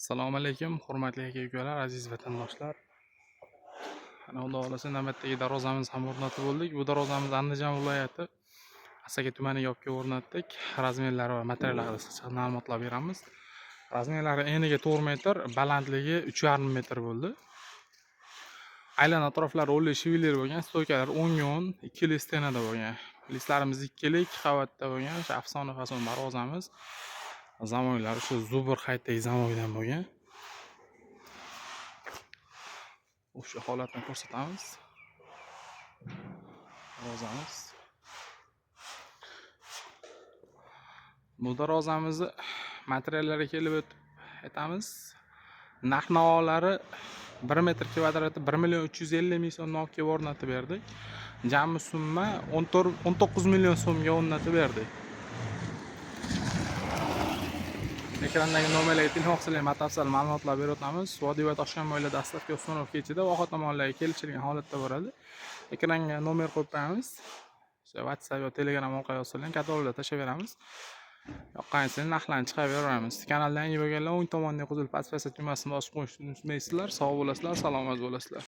Assalomu alaykum, hurmatli aka-ukalar, aziz vatandoshlar. Ana, Xudo xohlasa, navbatdagi darvozamizni ham o'rnatib bo'ldik. Bu darvozamizni Andijon viloyati Asaka tumaniga olib kelib o'rnatdik. Razmerlari va materiallari qisqacha ma'lumotlar beramiz. Razmerlari eniga 4 metr, balandligi 3,5 metr bo'ldi. Aylan atroflari o'nli швеллер bo'lgan, стойка lar 10 ga 10, ikkili стена da bo'lgan. Listlarimiz ikkili, ikki qavatda bo'lgan. O'sha afsona fason darvozamiz. Замок lari shu зубр haytdagi замок dan bo'lgan. O'sha holatni ko'rsatamiz. Darvozamiz. Bu darvozamizni materiallariga kelib o'tib aytamiz. Narx-navolari 1 metr kvadrati 1 million 350 ming so'mdan olib kelib o'rnatib berdik. Jami summa 14 19 million so'mga o'rnatib berdik. Ekrandagi nomerlarga telefon qilsanglar, batafsil ma'lumotlar berib o'tamiz. Vodiy va Toshkent moyla dastlabki установка ichida voha tomonlarga kelishilgan holatda bo'ladi. Ekranga nomer qo'yib qo'yamiz. O'sha WhatsApp yo Telegram orqali yozsanglar, kataloglar tashlab beramiz. Yoqqan narxlarni chiqarib beraveramiz. Kanalda yangi bo'lganlar o'ng tomondagi qizil подписаться tugmasini bosib qo'yishni unutmaysizlar. Sog' bo'lasizlar, salomat bo'lasizlar.